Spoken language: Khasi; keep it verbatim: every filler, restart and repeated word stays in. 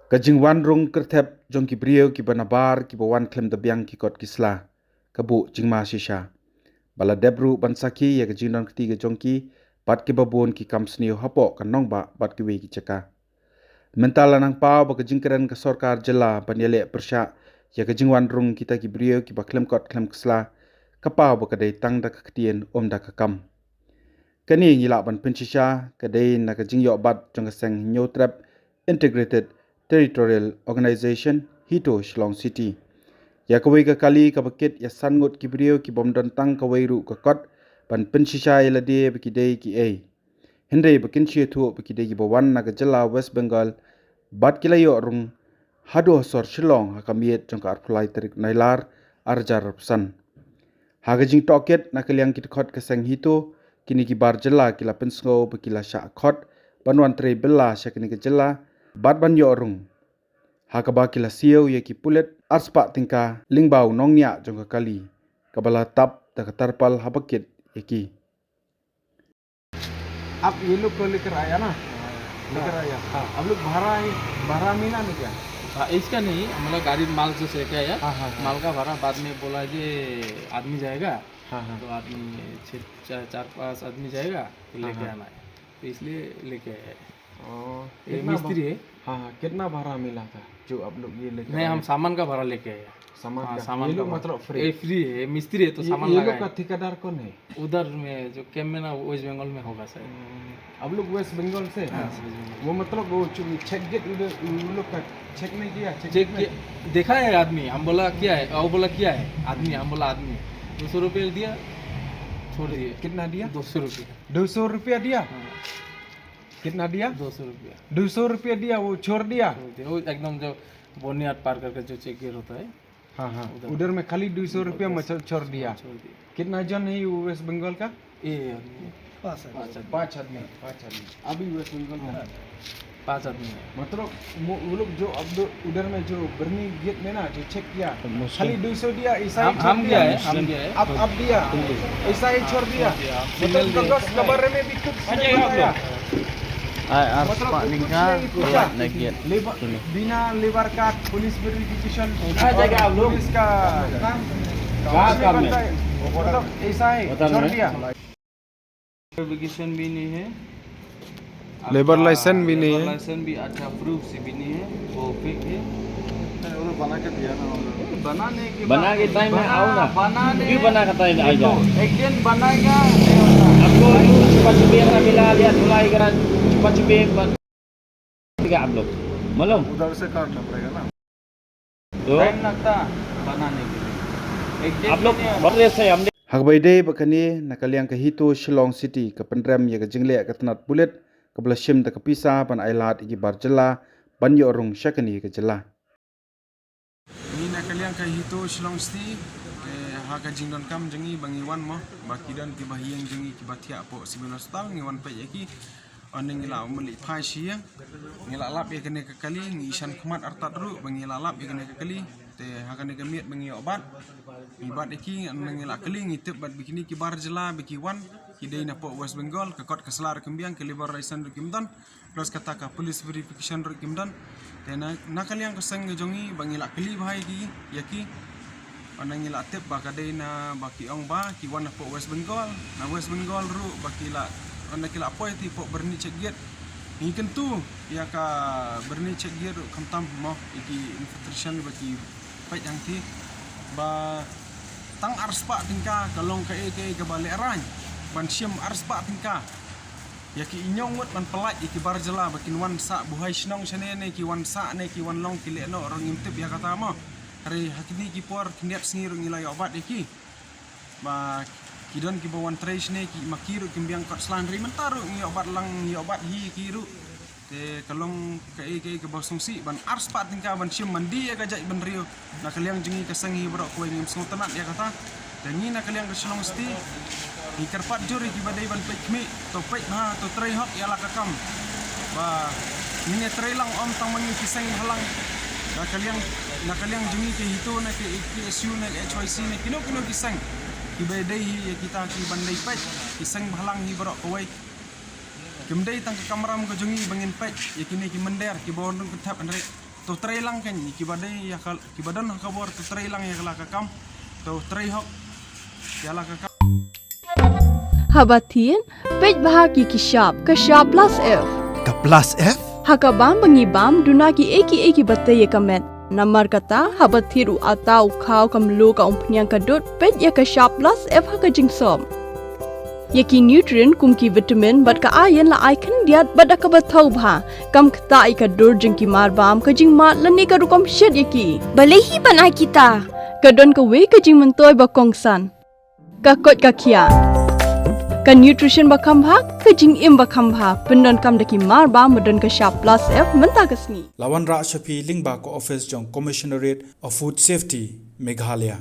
Ka jingwan rung kyrthep jong ki briew kiba nabar kiba wan khlem da biang ki kot ki sla ka buh jingma shisha. Ba la dep ruh ban sakhi ïa ka jingdon kti ka jong ki bad kiba bun ki kam sniew hapoh ka nongbah bad kiwei ki jaka. Mynta la nang paw ba ka jingkren ka sorkar jylla ban ïaleh pyrshah ïa ka jingwan rung kita ki briew kiba khlem kot khlem sla, ka paw ba ka dei tang da ka ktien, ym da ka kam. Kane ngi lah ban pynshisha ka dei na ka jingïoh bat jong ka seng Hynñiewtrep Integrated Territorial Organization, HITO, Shillong City. Ïa kawei ka kali kaba kit ïa san ngut ki briew kibym don tang kawei ruh ka kot ban pynshisha ïa lade ba ki dei kiei. Hynrei ba kin shu ïathuh ba ki dei kiba wan na ka jylla West Bengal bad ki la ïoh rung haduh ha sor Shillong ha ka miet jong ka arphew lai tarik Nailar, arhajar arphew san. Ha ka jingtohkit na ka liang ki dkhot ka seng HITO, kine ki bar jylla ki la pynsngew ba ki la shah khot ban wan trei bylla sha kane ka jylla bad ban ïoh rung, ha kaba ki la siew ïa ki pulit arspah tyngka lyngba u nongñiah jong ka kali kaba la tap da ka tarpal haba kit ïa ki. आप ये लोग को लेकर आया ना? लेकर आया। हाँ। आप लोग भाड़ा ही, भाड़ा मिला ना क्या? हाँ, इसका नहीं, मतलब गाड़ी माल जो से क्या है? हाँ, हाँ, हाँ। माल का भाड़ा बाद में बोला कि आदमी जाएगा, हाँ, हाँ। तो आदमी छः, चार, चार पाँच आदमी जाएगा, तो हाँ, लेके हाँ। आना है। तो इसलिए लेके आया है। ओ, ये कितना मिस्त्री भा-, है। हाँ, हाँ, कितना भाड़ा मिला था जो आप लोग ये लेकर नहीं, आए? हम सामान का भाड़ा लेके आए। सामान हाँ, का? सामान ये का लोग भाड़ा। मतलब फ्री? ये फ्री है, ये मिस्त्री है तो ये, सामान ये लगा लोग है। का ठेकेदार कौन है? उधर में जो कैंप में ना, वेस्ट बंगाल में होगा शायद। हम्म, आप लोग वेस्ट बंगाल से? हाँ, वेस्ट बंगाल। वो मतलब वो चु-, चेक गेट उधर, उन लोग का चेक नहीं किया? चेक चेक गेट में? किया, देखा है आदमी, हम बोला क्या है, वो बोला क्या है, आदमी, हम बोला आदमी है। दो सौ रुपये दिया, छोड़ दिए। कितना दिया? दो सौ रुपये। दो सौ रुपया दिया? हाँ। कितना दिया? दो सौ रुपया। दो सौ रुपया दिया, वो छोड़ दिया? छोड़ दिया। वो एकदम जो बोनियाद पार करके जो चेक गेट होता है। हाँ, हाँ। उधर। उधर में खाली दो सौ रुपया में बस। छोड़, छोड़ दिया। छोड़ दिया। कितना जन है वो वेस्ट बंगाल का? ये आदमी। पाँच आदमी। पाँच आदमी। पाँच आदमी। पाँच आदमी। अभी वेस्ट बंगाल का? हाँ। पाँच आदमी है। मतलब, वो, वो लोग जो अब दो, उधर में जो बरनी गेट में ना, जो चेक किया, तो मुस्लिम खाली दो सौ दिया, ईसाई हम, छोड़ हम दिया। गया है, हम मुस्लिम गया है। अब, अब दिया, हाँ। ईसाई हाँ, छोड़ दिया। छोड़ दिया। मतलब, सिंगल डे। कागज के बारे में भी कुछ नहीं बताया। Ai, मतलब, arspah कुछ tyngka, नहीं पूछा। Kuat na gate. Lebar, बिना लेबर कार्ड, पुलिस वेरिफिकेशन, पुलिस का, हाँ, मतलब, ऐसा है, छोड़ दिया। वेरिफिकेशन भी नहीं है। लेबर लाइसेंस भी नहीं है। लेबर लाइसेंस भी, अच्छा, प्रूफ से भी नहीं है, वो फेक है। वो लोग बना के दिया ना, वो लोग। बनाने के बना बाद के टाइम में बना-, आओ ना। बनाने क्यों बना के टाइम आ जाओ? एक दिन बनाएगा, नहीं होता। आपको छुपा छुपी अपना मिला लिया, धुलाई करा, छुपा छुपी बन-, आप लोग। मालूम? उधर से काटना पड़ेगा ना। तो टाइम लगता बनाने के लिए। एक दिन आप लोग में नहीं होता। बहुत रेस है, हमने Ha kaba ïadei bad kane, na ka liang ka HITO Shillong City ka pynrem ïa ka jingleh ka tnat pulit kaba la shim da ka pisa ban ailad ïa ki bar jylla ban ïoh rung sha kane ka jylla. Ngi na ka liang ka HITO Shillong City, eh, ha ka jingdonkam jong ngi ba ngi wan mo, ba ki don kiba ha ïing jong ngi kiba thiah hapoh Civil Hospital, ngi wan peit ïa ki. Ynda ngi la mlih phai sha ïing, ngi la lap ïa kane ka kali, ngi ïashem khmat artat ruh ba ngi la lap ïa kane ka kali. Te ha kane ka miet ba ngi ïoh bat, ngi bat ïa ki, ynda ngi la kylli, ngi tip bad ba kine ki bar jylla ba ki wan, ki dei na poh West Bengal, ka kot ka sla ruh kim biang, ka labour license ruh kim don, plus kata ka police verification ruh kim don. Te na, na ka liang ka seng ka jong ngi ba ngi la kylli bha ïa ki, ïa ki. Ynda ngi la tip ba ka dei na ba ki ong ba ki wan na poh West Bengal, na West Bengal ruh ba ki la, ynda ki la poi te poh Byrnicheck Gate. Ngi kyntu ïa ka Byrnicheck Gate ruh khamtam mo, ïa ki infiltration ba ki peit hangtei ba tang arspah tyngka ka long kaei kaei kaba lehraiñ ban shim arspah tyngka. Ïa ki hynñiew ngut ban pyllait ïa ki bar jylla ba kin wan sah buhai shnong shane ne ki wan sah ne ki wan long ki leh noh ruh ngim tip ïa kata mo. Hynrei ha kine ki por khyndiat sngi ruh ngi la ïoh bat ïa ki. Ba ki don kiba wan trei shane ki, ma ki ruh kim biang kot sla, hynrei mynta ruh ngi ïoh bat lang, ngi ïoh bat hi ki ruh. Te ka long kaei kaei kaba sngewsih ban arspah tyngka ban shim ban die ïa ka jaitbynriew. Na ka liang jong ngi ka seng hi baroh kawei ngim sngewtynnat ïa kata. Te ngi na ka liang ka Shillong City ngi kyrpad jur ïa kiba dei ban peit khmih, to peit bha, to trei hok ïa la ka kam. Ba ngin ïa trei lang, ym tang ma ngi ki seng bhalang. Na ka liang, na ka liang jong ngi ki HITO ne ki, ki KSU ne ki HYC ne kino kino ki seng. Kiba dei hi ïa kita kiban dei peit ki seng bhalang hi baroh kawei. Kim dei tang ka kamram ka jong ngi ba ngin peit ïa kine ki mynder kiba wan rung kynthep, hynrei To trei lang kein, kiba dei ïa ka, kiba don ha ka bor, to trei lang ïa ka la ka kam, to trei hok ïa la ka kam. Haba thied, peit bha ki ki shap, ka shap plus F. Ka plus F? Ha ka bam ba ngi bam, duna ki ei ki ei kiba tei ïa ka met. Namar kata, haba thied u atta u khaw ka mluh ka umphniang ka dud, peit ïa ka shap plus F ha ka jingsop. Ïa ki nutrient kum ki vitamin bad ka iron la ai khyndiat bad da kaba thaw bha. Kam ktah ïa ka dur jong ki mar bam, ka jingmad lane ka rukom shet ïa ki. Balei hi ban ai kita? Ka don kawei ka jingmyntoi ba kongsan. Ka koit ka khiah. Ka nutrition ba kham bha, ka jingim ba kham bha. Pyndonkam da ki mar bam ba don ka shap plus F mynta ka sngi. La wanrah sha phi lyngba ka office jong Commissionerate of Food Safety, Meghalaya.